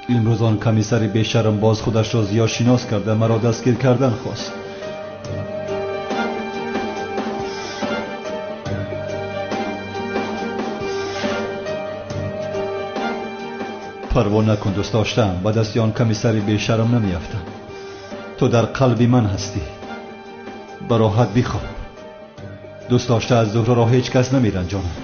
Имрӯз он комиссари бешарм боз худашро зиёдшинос карда маро дастгир кардан хост. Парво накун, дӯст доштаам, ба дасти он комиссари бешарм намеафтам. Ту дар қалби ман ҳастӣ, ба роҳат бихоб. Дӯст дошта аз Зуҳроро ҳеҷ кас намеранҷонад.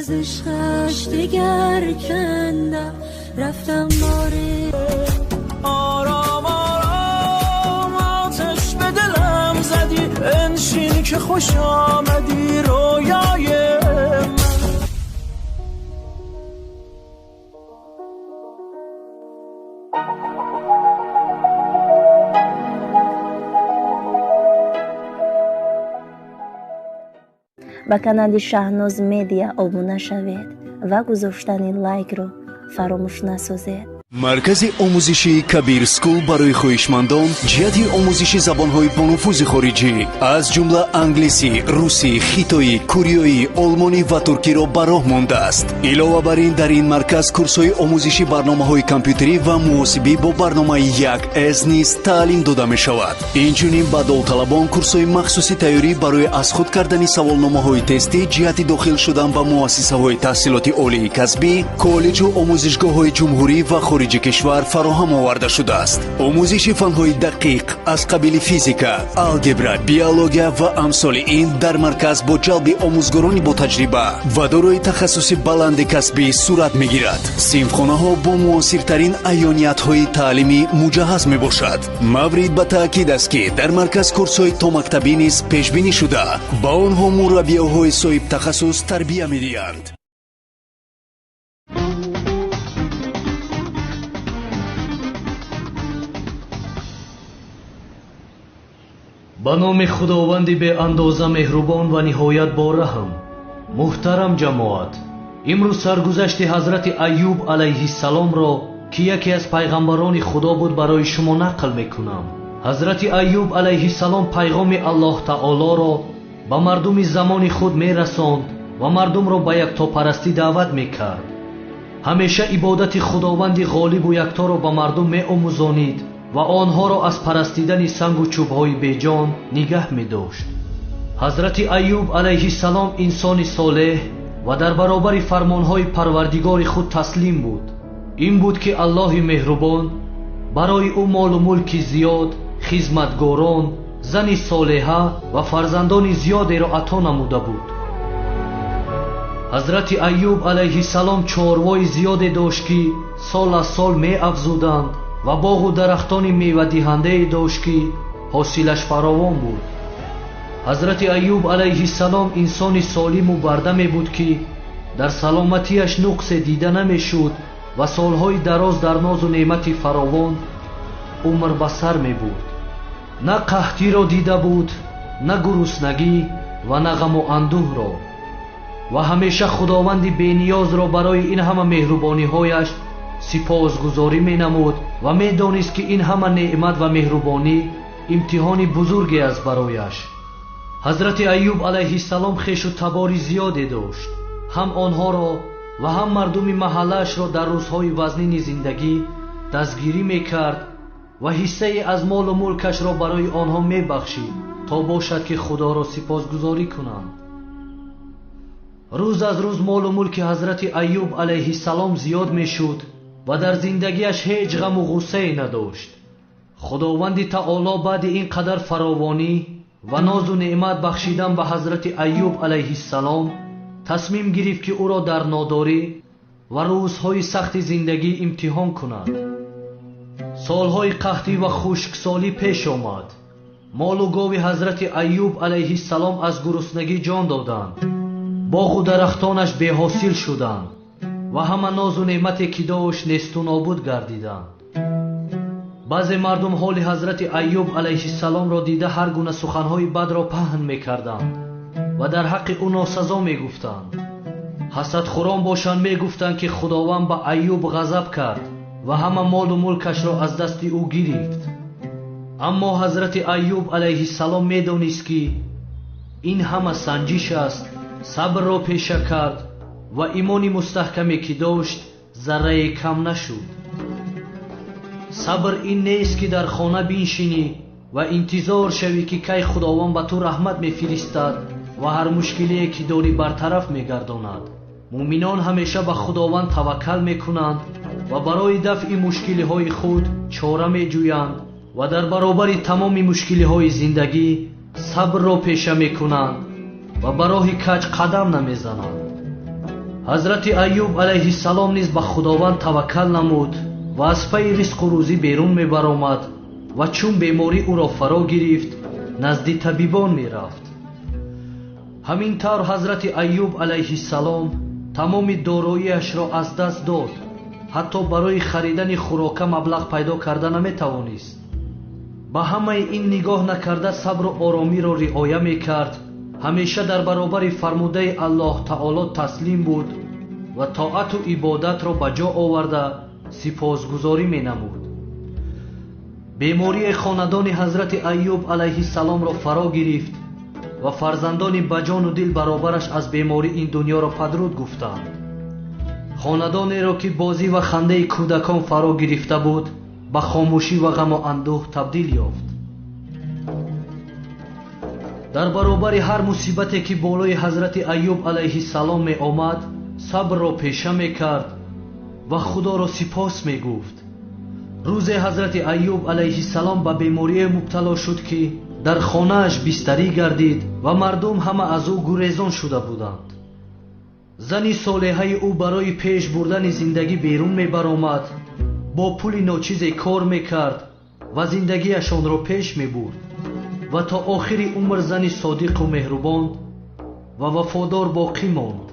از عشقش دگر کندم رفتم باره. آرام آرام آتش به دلم زدی انشین که خوش آمدی رویای من. Ба канали Шаҳноз Медиа обуна шавед ва гузоштани лайкро фаромӯш насозед. Маркази омӯзишии Кабир Скул барои хоҳишмандон ҷиҳати омӯзиши забонҳои бонуфузи хориҷӣ аз ҷумла англисӣ, русӣ, хитоӣ, кореоӣ, олмонӣ ва туркиро ба роҳ мондааст. Илова бар ин, дар ин марказ курсҳои омӯзиши барномаҳои компютерӣ ва муҳосибӣ бо барномаи 1С низ таълим дода мешавад. Инчунин ба довталабон курсҳои махсуси тайёрӣ барои аз худ кардани саволномаҳои тестӣ ҷиҳати дохил шудан ба муассисаҳои таҳсилоти олии касбӣ, коллеҷу омӯзишгоҳҳои ҷумҳурӣ ва хориҷи кишвар фароҳам оварда шудааст. Омӯзиши фанҳои дақиқ аз қабили физика, алгебра, биология ва амсоли ин дар марказ бо ҷалби омӯзгорони ботаҷриба ва дорои тахассуси баланди касбӣ сурат мегирад. Синфхонаҳо бо муосиртарин аёниятҳои таълимӣ муҷаҳҳаз мебошад. Маврид ба таъкид аст, ки дар марказ курсҳои томактабӣ низ пешбинӣ шуда, ба онҳо мураббиёҳои соҳибтахассус тарбия медиҳанд. Ба номи Худованди беандоза меҳрубон ва ниҳоят бораҳм. Муҳтарам ҷамоат, имрӯз саргузашти ҳазрати Айюб алайҳиссаломро, ки яке аз пайғамбарони Худо буд, барои шумо нақл мекунам. Ҳазрати Айюб алайҳиссалом пайғоми Аллоҳ таолоро ба мардуми замони худ мерасонд ва мардумро ба яктопарастӣ даъват мекард. Ҳамеша ибодати Худованди ғолибу якторо ба мардум меомӯзонид ва онҳоро аз парастидани сангу чӯбҳои беҷон нигаҳ медошт. Ҳазрати Айюб алайҳиссалом инсони солеҳ ва дар баробари фармонҳои Парвардигори худ таслим буд. Ин буд, ки Аллоҳи меҳрубон барои ӯ молу мулки зиёд, хизматгорон, зани солеҳа ва фарзандони зиёдеро ато намуда буд. Ҳазрати Айюб алайҳиссалом чорвои зиёде дошт, ки сол аз сол меафзуданд ва боғу дарахтони мевадиҳандае дошт, ки ҳосилаш фаровон буд. Ҳазрати Айюб алайҳиссалом инсони солиму бардаме буд, ки дар саломатиаш нуқсе дида намешуд ва солҳои дароз дар нозу неъмати фаровон умр ба сар мебурд. На қаҳтиро дида буд, на гуруснагӣ ва на ғаму андӯҳро, ва ҳамеша Худованди бениёзро барои ин ҳама меҳрубониҳояш сипосгузорӣ менамуд ва медонист, ки ин ҳама неъмат ва меҳрубонӣ имтиҳони бузурге аст барояш. Ҳазрати Айюб алайҳиссалом хешу табори зиёде дошт. Ҳам онҳоро ва ҳам мардуми маҳаллаашро дар рӯзҳои вазнини зиндагӣ дастгирӣ мекард ва ҳиссае аз молу мулкашро барои онҳо мебахшид, то бошад, ки Худоро сипосгузорӣ кунанд. Рӯз аз рӯз молу мулки ҳазрати Айюб алайҳиссалом зиёд мешуд ва дар зиндагиаш ҳеҷ ғаму ғуссае надошт. Худованди таоло баъди ин қадар фаровонӣ ва нозу неъмат бахшидан ба ҳазрати Айюб алайҳиссалом тасмим гирифт, ки ӯро дар нодорӣ ва рӯзҳои сахти зиндагӣ имтиҳон кунад. Солҳои қаҳтӣ ва хушксолӣ пеш омад. Молу гови ҳазрати Айюб алайҳиссалом аз гуруснагӣ ҷон доданд, боғу дарахтонаш беҳосил шуданд ва ҳама нозу неъмате, ки дошт, несту нобуд гардиданд. Баъзе мардум ҳоли ҳазрати Айюб алайҳиссаломро дида ҳар гуна суханҳои бадро паҳн мекарданд ва дар ҳаққи ӯ носазо мегуфтанд. Ҳасадхӯрон бошанд мегуфтанд, ки Худованд ба Айюб ғазаб кард ва ҳама молу мулкашро аз дасти ӯ гирифт. Аммо ҳазрати Айюб алайҳиссалом медонист, ки ин ҳама санҷиш аст, сабрро пеша кард ва имони мустаҳкаме, ки дошт, заррае кам нашуд. Сабр ин нест, ки дар хона биншинӣ ва интизор шавӣ, ки кай Худованд ба ту раҳмат мефиристад ва ҳар мушкилие, ки дорӣ, бартараф мегардонад. Муъминон ҳамеша ба Худованд таваккал мекунанд ва барои дафъи мушкилиҳои худ чора меҷӯянд ва дар баробари тамоми мушкилиҳои зиндагӣ сабрро пеша мекунанд ва ба роҳи каҷ қадам намезананд. Ҳазрати Айюб алайҳиссалом низ ба Худованд таваккал намуд ва аз пайи ризқу рӯзӣ берун мебаромад ва чун беморӣ ӯро фаро гирифт, назди табибон мерафт. Ҳамин тавр ҳазрати Айюб алайҳиссалом тамоми дороиашро аз даст дод. Ҳатто барои харидани хӯрока маблағ пайдо карда наметавонист. Ба ҳамаи ин нигоҳ накарда сабру оромиро риоя мекард. Ҳамеша дар баробари фармудаи Аллоҳ таоло таслим буд ва тоату ибодатро ба ҷо оварда сипосгузорӣ менамуд. Бемории хонадони ҳазрати Айюб алайҳиссаломро фаро гирифт ва фарзандони ба ҷону дил баробараш аз беморӣ ин дунёро падруд гуфтанд. Хонадонеро ки бозӣ ва хандаи кӯдакон фаро гирифта буд, ба хомӯшӣ ва ғаму андӯҳ табдил ёфт. Дар баробари ҳар мусибате ки болои ҳазрати Айюб алайҳиссалом меомад, сабрро пеша мекард ва Худоро сипос мегуфт. Рӯзе ҳазрати Айюб алайҳиссалом ба беморие мубтало шуд, ки дар хонааш бистарӣ гардид ва мардум ҳама аз ӯ гурезон шуда буданд. Зани солеҳаи ӯ барои пеш бурдани зиндагӣ берун мебаромад, бо пули ночизе кор мекард ва зиндагиашонро пеш мебурд ва то охири умр зани содиқу меҳрубон ва вафодор боқӣ монд.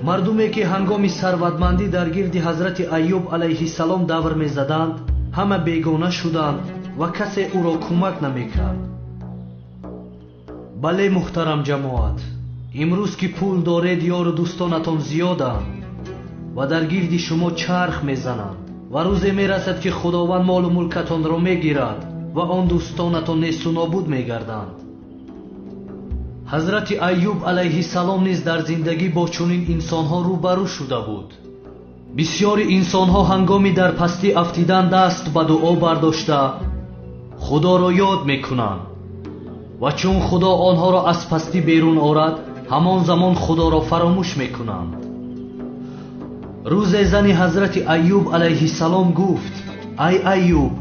Мардуме ки ҳангоми сарватмандӣ дар гирди ҳазрати Айюб алайҳиссалом давр мезаданд, ҳама бегона шуданд ва касе ӯро кӯмак намекард. Бале, муҳтарам ҷамоат, имрӯз ки пул доред, ёру дӯстонатон зиёданд ва дар гирди шумо чарх мезананд ва рӯзе мерасад, ки Худованд молу мулкатонро мегирад ва он дӯстонатон несту нобуд мегарданд. Ҳазрати Айюб алайҳиссалом низ дар зиндагӣ бо чунин инсонҳо рӯбарӯ шуда буд. Бисёри инсонҳо ҳангоми дар пастӣ афтидан даст ба дуо бардошта Худоро ёд мекунанд ва чун Худо онҳоро аз пастӣ берун орад, ҳамон замон Худоро фаромӯш мекунанд. Рӯзе зани ҳазрати Айюб алайҳиссалом гуфт: ай Айюб,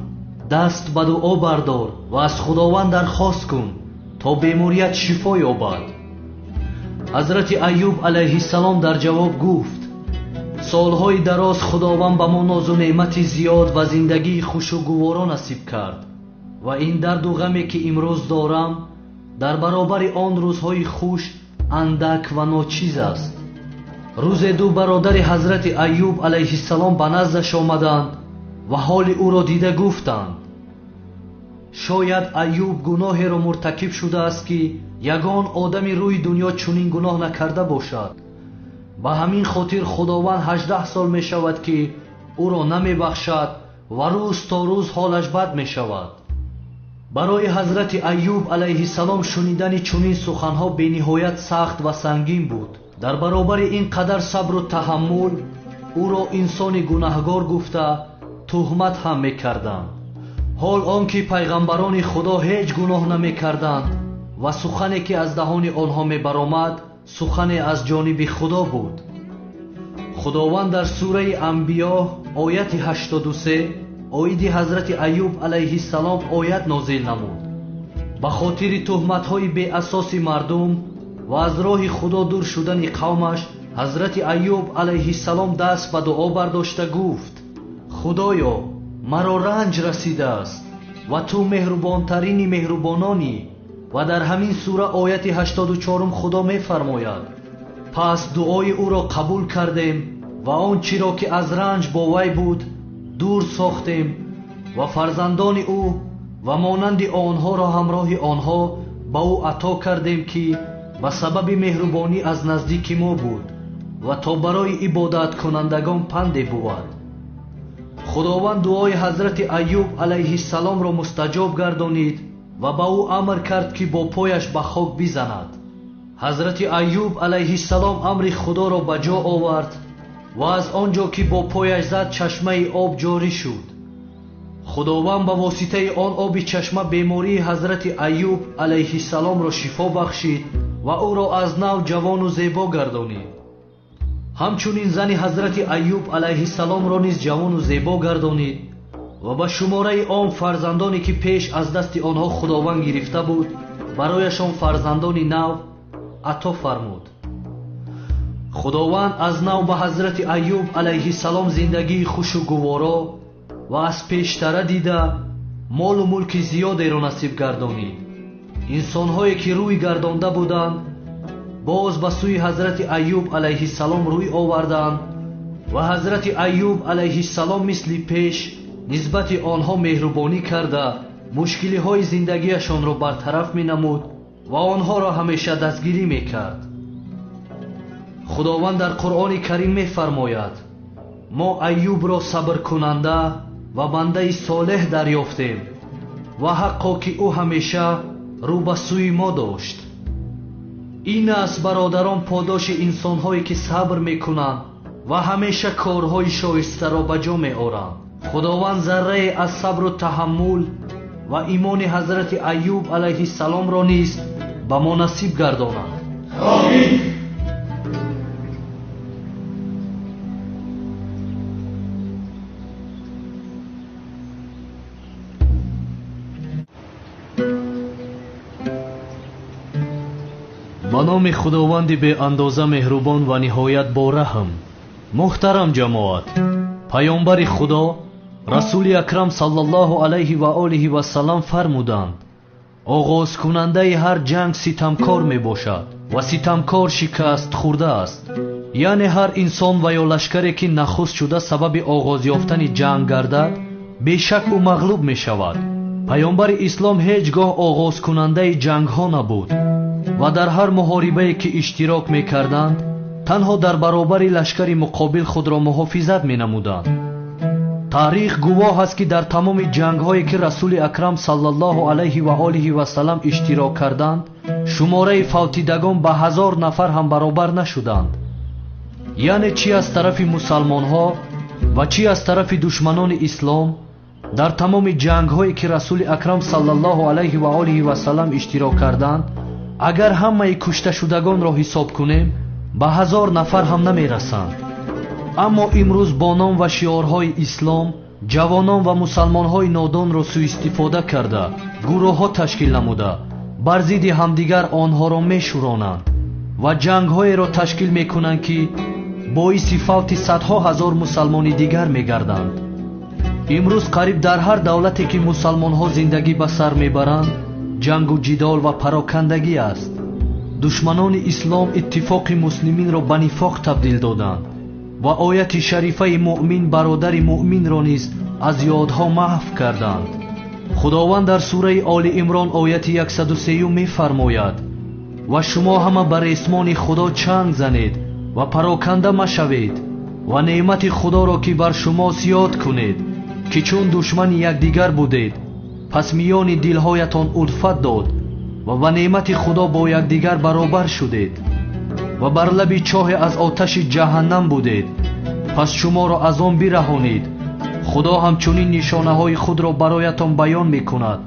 даст ба дуо бардор ва аз Худованд дархост кун то беморият шифо ёбад. Ҳазрати Айюб алайҳиссалом дар ҷавоб гуфт: солҳои дароз Худованд ба мо нозу неъмати зиёд ва зиндагии хушу гуворо насиб кард ва ин дарду ғаме ки имрӯз дорам дар баробари он рӯзҳои хуш андак ва ночиз аст. Рӯзе ду бародари ҳазрати Айюб алайҳиссалом ба наздаш омаданд ва ҳоли ӯро дида гуфтанд: шояд Айюб гуноҳеро муртакиб шудааст, ки ягон одами рӯи дунё чунин гуноҳ накарда бошад. Ба ҳамин хотир Худованд 18 сол мешавад, ки ӯро намебахшад ва рӯз то рӯз ҳолаш бад мешавад. Барои ҳазрати Айюб алайҳиссалом шунидани чунин суханҳо бениҳоят сахт ва сангин буд. Дар баробари ин қадар сабру таҳаммул ӯро инсони гунаҳгор гуфта туҳмат ҳам мекарданд. Ҳол он ки пайғамбарони Худо ҳеҷ гуноҳ намекарданд ва сухане ки аз даҳони онҳо мебаромад, сухане аз ҷониби Худо буд. Худованд дар сураи Анбиё ояти 83 оиди ҳазрати Айюб алайҳиссалом оят нозил намуд. Ба хотири туҳматҳои беасоси мардум ва аз роҳи Худо дур шудани қавмаш, ҳазрати Айюб алайҳиссалом даст ба дуо бардошта гуфт: Худоё, маро ранҷ расидааст ва ту меҳрубонтарини меҳрубононӣ. Ва дар ҳамин сура ояти 84 Худо мефармояд: пас дуои ӯро қабул кардем ва он чиро ки аз ранҷ бо вай буд дур сохтем ва фарзандони ӯ ва монанди онҳоро ҳамроҳи онҳо ба ӯ ато кардем, ки ба сабаби меҳрубонӣ аз наздики мо буд ва то барои ибодаткунандагон панде бувад. Худованд дуои ҳазрати Айюб алайҳиссаломро мустаҷоб гардонид ва ба ӯ амр кард, ки бо пояш ба хок бизанад. Ҳазрати Айюб алайҳиссалом амри Худоро ба ҷо овард ва аз он ҷо ки бо пояш зад чашмаи об ҷорӣ шуд. Худованд ба воситаи он оби чашма бемории ҳазрати Айюб алайҳиссаломро шифо бахшид ва ӯро аз нав ҷавону зебо гардонид. Ҳамчунин зани ҳазрати Айюб алайҳиссаломро низ ҷавону зебо гардонид ва ба шумораи он фарзандоне ки пеш аз дасти онҳо Худованд гирифта буд, барояшон фарзандони нав ато фармуд. Худованд аз нав ба ҳазрати Айюб алайҳиссалом зиндагии хушу гуворо ва аз пештара дида молу мулки зиёдеро насиб гардонид. Инсонҳое ки рӯй гардонда буданд, боз ба сӯи ҳазрати Айюб алайҳиссалом рӯй оварданд ва ҳазрати Айюб алайҳиссалом мисли пеш нисбати онҳо меҳрубонӣ карда, мушкилиҳои зиндагиашонро бартараф менамуд ва онҳоро ҳамеша дастгирӣ мекард. Худованд дар Қуръони Карим мефармояд: мо Айюбро сабркунанда ва бандаи солеҳ дарёфтем ва ҳаққо ки ӯ ҳамеша рӯ ба сӯи мо дошт. Ин аст, бародарон, подоши инсонҳое ки сабр мекунанд ва ҳамеша корҳои шоистаро ба ҷо меоранд. Худованд заррае аз сабру таҳаммул ва имони ҳазрати Айюб алайҳиссаломро низ ба мо насиб гардонад. Омин. Ба номи Худованди беандоза меҳрубон ва ниҳоят бораҳм. Муҳтарам ҷамоат, Паёмбари Худо Расули Акрам саллаллоҳу алайҳи ва олиҳи вассалам фармуданд: оғозкунандаи ҳар ҷанг ситамкор мебошад ва ситамкор шикаст хӯрда аст. Яъне ҳар инсон ва ё лашкаре ки нахуст шуда сабаби оғоз ёфтани ҷанг гардад, бешак ӯ мағлуб мешавад. Паёмбари Ислом ҳеҷ гоҳ оғозкунандаи ҷангҳо набуд ва дар ҳар муҳорибае ки иштирок мекарданд, танҳо дар баробари лашкари муқобил худро муҳофизат менамуданд. Таърих гувоҳ аст ки дар тамоми ҷангҳое ки Расули Акрам саллаллоҳу алайҳи ва олиҳи вассалам иштирок карданд, шумораи фавтидагон ба 1000 нафар ҳам баробар нашуданд. Яъне чӣ аз тарафи мусалмонҳо ва чӣ аз тарафи душманони ислом, дар тамоми ҷангҳое ки Расули Акрам саллаллоҳу алайҳи ва олиҳи вассалам иштирок карданд, агар ҳамаи кушташудагонро ҳисоб кунем, ба 1000 нафар ҳам намерасанд. Аммо имрӯз бо ном ва шиорҳои ислом ҷавонон ва мусалмонҳои нодонро суистифода карда, гурӯҳҳо ташкил намуда, бар зидди ҳамдигар онҳоро мешӯронанд ва ҷангҳоеро ташкил мекунанд ки боиси фавти садҳо ҳазор мусалмони дигар мегарданд. Имрӯз қариб дар ҳар давлате ки мусалмонҳо зиндагӣ ба сар мебаранд, ҷангу ҷидол ва парокандагӣ аст. Душманони ислом иттифоқи муслиминро ба нифоқ табдил доданд ва ояти шарифаи муъмин бародари муъминро низ аз ёдҳо маҳв карданд. Худованд дар сураи Оли Имрон ояти 103 мефармояд: ва шумо ҳама ба ресмони Худо чанг занед ва пароканда машавед ва неъмати Худоро ки бар шумост ёд кунед, ки чун душмани якдигар будед, пас миёни дилҳоятон улфат дод ва ба неъмати Худо бо якдигар баробар шудед ва бар лаби чоҳе аз оташи ҷаҳаннам будед, пас шуморо аз он бираҳонид. Худо ҳамчунин нишонаҳои худро бароятон баён мекунад,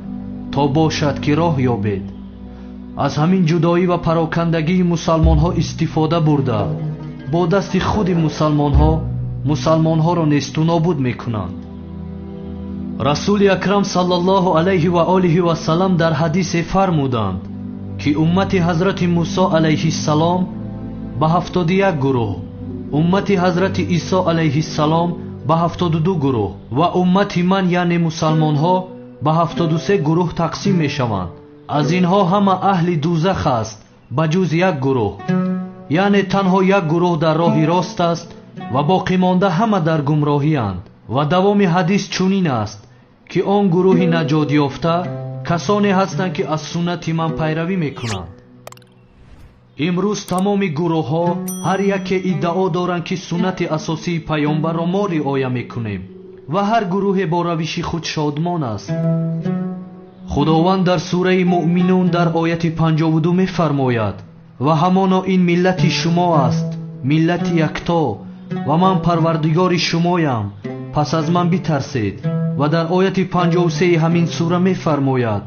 то бошад ки роҳ ёбед. Аз ҳамин ҷудоӣ ва парокандагии мусалмонҳо истифода бурда, бо дасти худи мусалмонҳо мусалмонҳоро несту нобуд мекунанд. Расули Акрам саллаллоҳу алайҳи ва олиҳи вассалам дар ҳадисе фармуданд ки уммати ҳазрати Мусо алайҳиссалом ба 71 гурӯҳ, уммати ҳазрати Исо алайҳиссалом ба 72 гурӯҳ ва уммати ман, яъне мусалмонҳо, ба 73 гурӯҳ тақсим мешаванд. Аз инҳо ҳама аҳли дузах аст ба ҷуз як гурӯҳ, яъне танҳо як гурӯҳ дар роҳи рост аст ва боқимонда ҳама дар гумроҳиянд. Ва давоми ҳадис чунин аст ки он гурӯҳи наҷотёфта касоне ҳастанд ки аз суннати ман пайравӣ мекунанд. Имрӯз тамоми гурӯҳҳо ҳар яке иддао доранд ки суннати асосии паёмбарро мо риоя мекунем ва ҳар гурӯҳе бо равиши худ шодмон аст. Худованд дар сураи Муъминун дар ояти 52 мефармояд: ва ҳамоно ин миллати шумо аст, миллати якто, ва ман парвардигори шумоям, пас аз ман битарсед. Ва дар ояти 53 ҳамин сура мефармояд: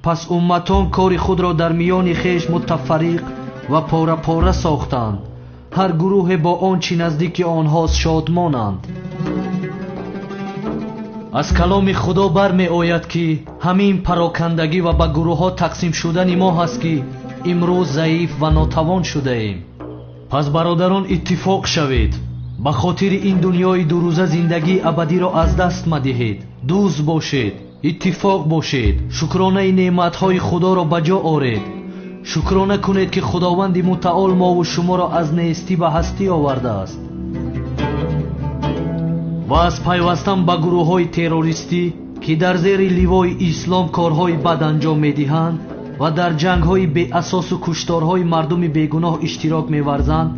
пас умматон кори худро дар миёни хеш мутафарриқ ва пора-пора сохтанд, ҳар гурӯҳе бо он чӣ наздики онҳост шодмонанд. Аз каломи Худо бармеояд ки ҳамин парокандагӣ ва ба гурӯҳҳо тақсим шудани мо ҳаст ки имрӯз заиф ва нотавон шудаем. Пас бародарон, иттифоқ шавед, ба хотири ин дунёи дурӯза зиндагии абадиро аз даст мадиҳед, дӯст бошед Иттифоқ бошед, шукронаи неъматҳои Худоро ба ҷо оред. Шукрона кунед, ки Худованди мутаол мову шуморо аз нестӣ ба ҳастӣ овардааст ва аз пайвастан ба гурӯҳҳои террористӣ, ки дар зери ливои ислом корҳои бад анҷом медиҳанд ва дар ҷангҳои беасосу кушторҳои мардуми бегуноҳ иштирок меварзанд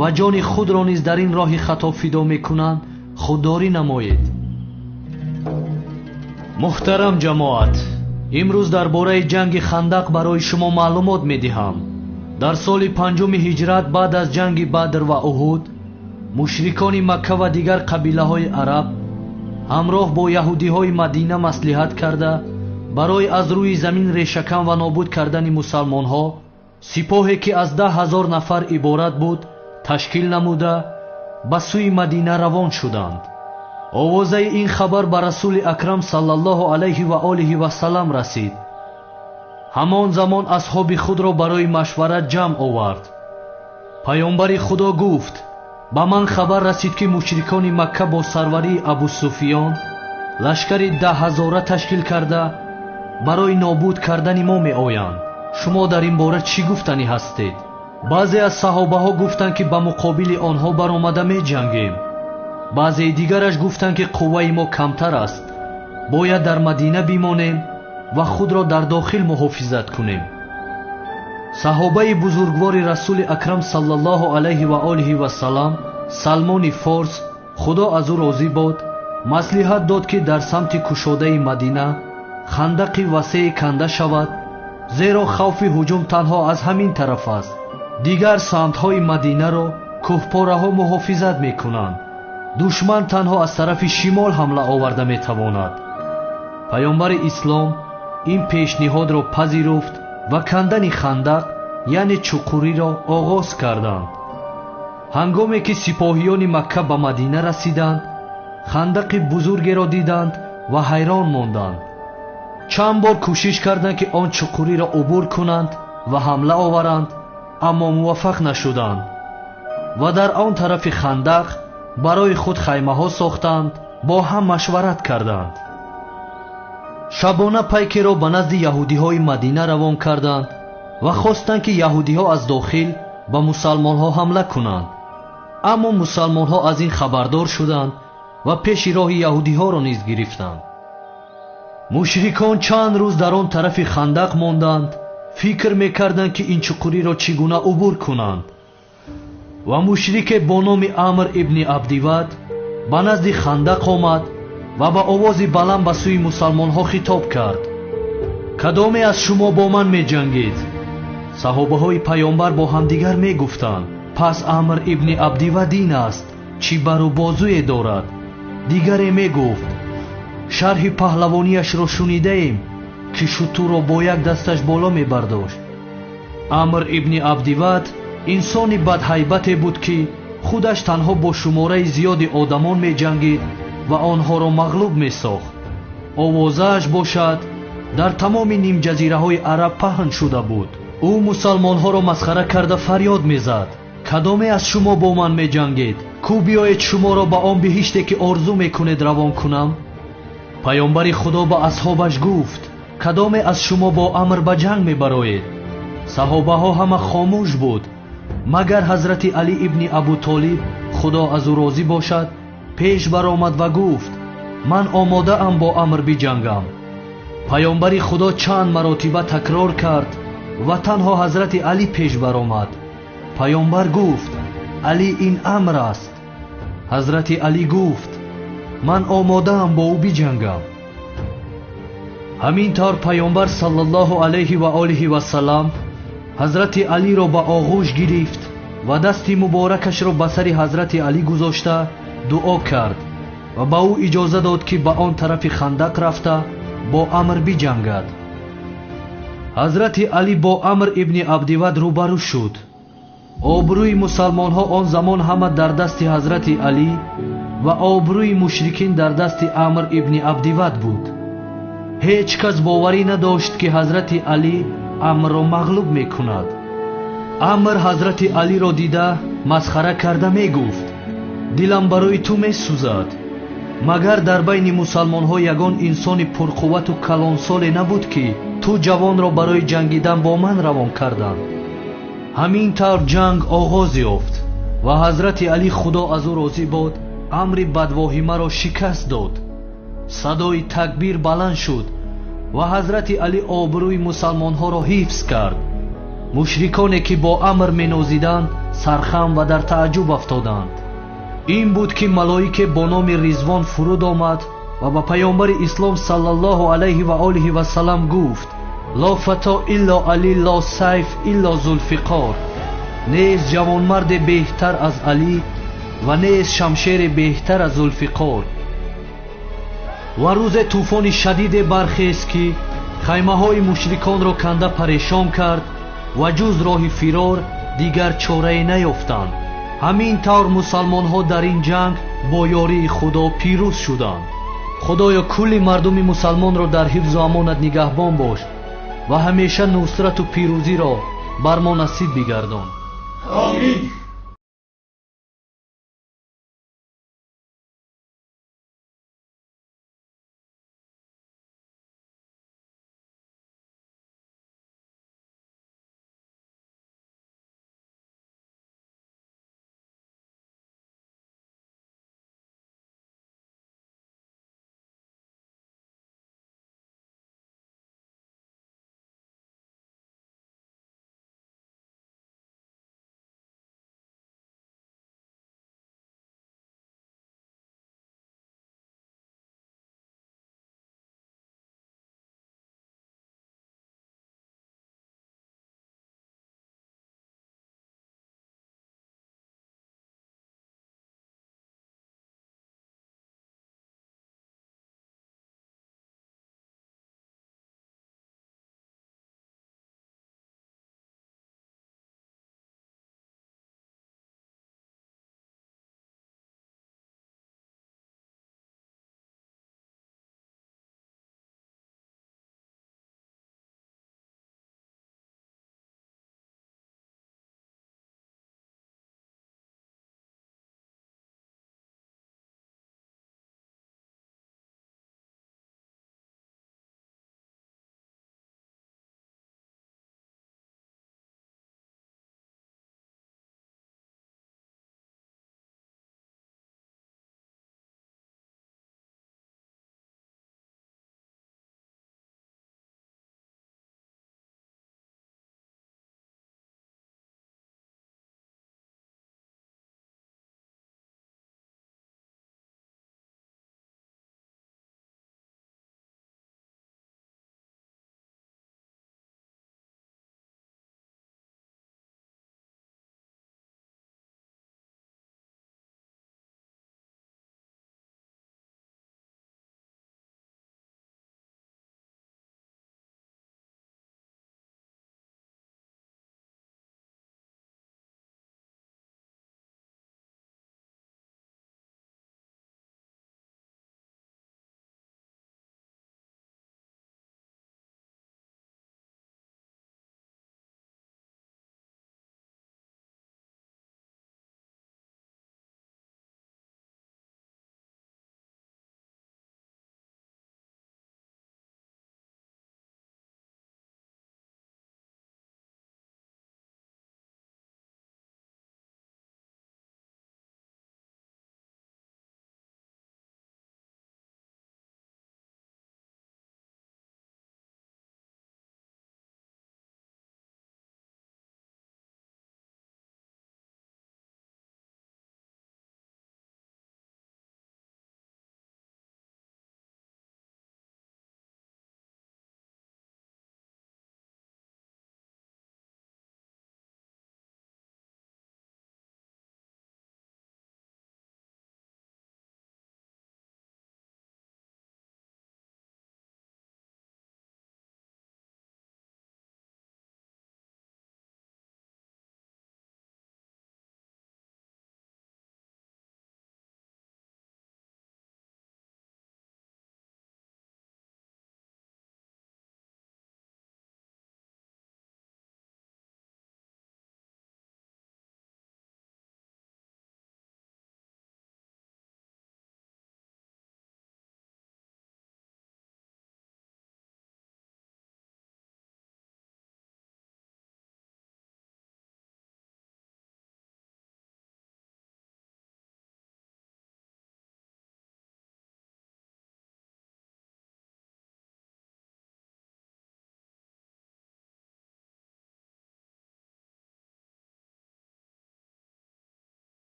ва ҷони худро низ дар ин роҳи хато фидо мекунанд, худдорӣ намоед. Муҳтарам ҷамоат, имрӯз дар бораи ҷанги Хандақ барои шумо маълумот медиҳам. Дар соли 5 ҳиҷрат баъд аз ҷанги Бадр ва Уҳуд, мушрикони Макка ва дигар қабилаҳои араб ҳамроҳ бо яҳудиҳои Мадина маслиҳат карда барои аз рӯи замин решакан ва нобуд кардани мусалмонҳо сипоҳе, ки аз 10 000 нафар иборат буд, ташкил намуда ба сӯи Мадина равон шуданд. Овозаи ин хабар ба Расули Акрам саллаллоҳу алайҳи ва олиҳи вассалам расид. Ҳамон замон асҳоби худро барои машварат ҷамъ овард. Паёмбари Худо гуфт: ба ман хабар расид, ки мушрикони Макка бо сарварии Абусуфиён лашкари 10 000 ташкил карда барои нобуд кардани мо меоянд. Шумо дар ин бора чӣ гуфтанӣ ҳастед? Баъзе аз саҳобаҳо гуфтанд, ки ба муқобили онҳо баромада меҷангем. Баъзеи дигараш гуфтанд, ки қувваи мо камтар аст, бояд дар Мадина бимонем ва худро дар дохил муҳофизат кунем. Саҳобаи бузургвори Расули Акрам саллаллоҳу алайҳи ва олиҳи вассалам, Салмони Форс, Худо аз ӯ розӣ бод, маслиҳат дод, ки дар самти кушодаи Мадина хандақи васее канда шавад, зеро хавфи ҳуҷум танҳо аз ҳамин тараф аст. Дигар самтҳои Мадинаро кӯҳпораҳо муҳофизат мекунанд. Душман танҳо аз тарафи шимол ҳамла оварда метавонад. Паёмбари ислом ин пешниҳодро пазируфт ва кандани хандақ, яъне чуқуриро оғоз карданд. Ҳангоме ки сипоҳиёни Макка ба Мадина расиданд, хандақи бузургеро диданд ва ҳайрон монданд. Чанд бор кӯшиш карданд, ки он чуқуриро убур кунанд ва ҳамла оваранд, аммо муваффақ нашуданд ва дар он тарафи хандақ барои худ хаймаҳо сохтанд, бо ҳам машварат карданд. Шабона пайкеро ба назди яҳудиҳои Мадина равон карданд ва хостанд, ки яҳудиҳо аз дохил ба мусалмонҳо ҳамла кунанд. Аммо мусалмонҳо аз ин хабардор шуданд ва пеши роҳи яҳудиҳоро низ гирифтанд. Мушрикон чанд рӯз дар он тарафи хандақ монданд, фикр мекарданд, ки ин чуқуриро чӣ гуна убур кунанд. Ва мушрике бо номи Амр ибни Абдивад ба назди хандақ омад ва ба овози баланд ба сӯи мусалмонҳо хитоб кард: кадоме аз шумо бо ман меҷангед? Саҳобаҳои паёмбар бо ҳамдигар мегуфтанд: пас Амр ибни Абдивад ин аст, чӣ бару бозуе дорад. Дигаре мегуфт: шарҳи паҳлавонияшро шунидаем, ки шутурро бо як дасташ боло мебардошт. Амр ибни Абдивад инсони бадҳайбате буд, ки худаш танҳо бо шумораи зиёди одамон меҷангид ва онҳоро мағлуб месохт. Овозааш бошад дар тамоми нимҷазираҳои араб паҳн шуда буд. Ӯ мусалмонҳоро масхара карда фарёд мезад: кадоме аз шумо бо ман меҷангед? Кӯ биёед шуморо ба он биҳиште, ки орзу мекунед, равон кунам. Паёмбари Худо ба асҳобаш гуфт: кадоме аз шумо бо Амр ба ҷанг мебароед? Саҳобаҳо ҳама хомӯш буд, магар ҳазрати Алӣ ибни Абутолиб, Худо аз ӯ розӣ бошад, пеш баромад ва гуфт: ман омодаам бо Амр биҷангам. Паёмбари Худо чанд маротиба такрор кард ва танҳо ҳазрати Алӣ пеш баромад. Паёмбар гуфт: Алӣ ин Амр аст. Ҳазрати Алӣ гуфт: ман омодаам бо ӯ биҷангам. Ҳамин тавр паёмбар саллаллоҳу алайҳи ва олиҳи вассалам ҳазрати Алиро ба оғӯш гирифт ва дасти муборакашро ба сари ҳазрати Алӣ гузошта дуо кард ва ба ӯ иҷоза дод, ки ба он тарафи хандақ рафта бо Амр биҷангад. Ҳазрати Алӣ бо Амр ибни Абдивад рӯбарӯ шуд. Обрӯи мусалмонҳо он замон ҳама дар дасти ҳазрати Алӣ ва обрӯи мушрикин дар дасти Амр ибни Абдивад буд. Ҳеҷ кас боварӣ надошт, ки ҳазрати Алӣ Амрро мағлуб мекунад. Амр ҳазрати Алиро дида масхара карда мегуфт: дилам барои ту месӯзад. Магар дар байни мусалмонҳо ягон инсони пурқуввату калонсоле набуд, ки ту ҷавонро барои ҷангидан бо ман равон карданд? Ҳамин тавр ҷанг оғоз ёфт ва ҳазрати Алӣ, Худо аз ӯ розӣ бод, амри бадвоҳимаро шикаст дод. Садои такбир баланд шуд ва ҳазрати Алӣ обрӯи мусалмонҳоро ҳифз кард. Мушриконе ки бо амр менозиданд, сархам ва дар тааҷҷуб афтоданд. Ин буд ки малоике бо номи Ризвон фуруд омад ва ба паёмбари ислом саллаллоҳу алайҳи ва олиҳи васаллам гуфт: ло фато илло Алӣ, ло сайф илло Зулфиқор. Нест ҷавонмарде беҳтар аз Алӣ ва нест шамшере беҳтар аз Зулфиқор. Ва рӯзе тӯфони шадиде бархест, ки хаймаҳои мушриконро канда парешон кард ва ҷуз роҳи фирор дигар чорае наёфтанд. Ҳамин тавр мусалмонҳо дар ин ҷанг бо ёрии Худо пирӯз шуданд. Худоё, кулли мардуми мусалмонро дар ҳифзу амонат нигаҳбон бош ва ҳамеша нусрату пирӯзиро бар мо насиб бигардон. Омин.